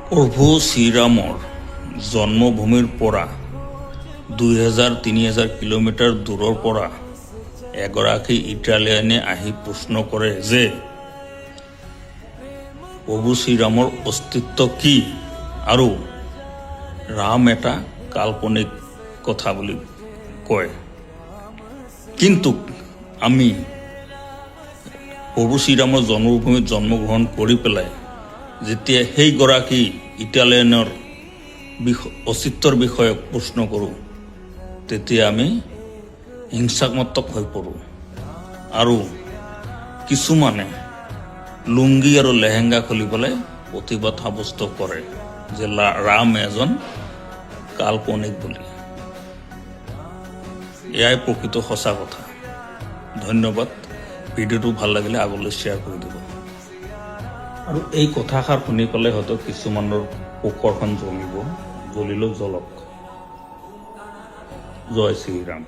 প্ৰভু শ্ৰীৰামৰ জন্মভূমিৰ পৰা 2000, 3000 কিলোমিটাৰ দূৰৰ পৰা এগৰাকী ইটালিয়ানে আহি প্ৰশ্ন কৰে যে প্ৰভু শ্ৰীৰামৰ অস্তিত্ব কি আৰু ৰাম এটা কাল্পনিক কথা বুলি কয়। কিন্তু আমি প্ৰভু শ্ৰীৰামৰ জন্মভূমিত জন্মগ্ৰহণ কৰি পেলাই যেতিয়া সেইগৰাকী ইটালিয়ানৰ অস্তিত্বৰ বিষয়ে প্ৰশ্ন কৰোঁ, তেতিয়া আমি হিংসাত্মক হৈ পৰোঁ আৰু কিছুমানে লুংগি আৰু লেহেংগা খুলি পেলাই প্ৰতিবাদ সাব্যস্ত কৰে যে ৰাম এজন কাল্পনিক বুলি। এয়াই প্ৰকৃত সঁচা কথা। ধন্যবাদ। ভিডিঅ'টো ভাল লাগিলে আগলৈ শ্বেয়াৰ কৰি দিব। আৰু এই কথাষাৰ শুনি পেলাই হয়তো কিছুমানৰ পোখৰখন জ্বলিব। জ্বলিলেও জ্বলক। জয় শ্ৰীৰাম।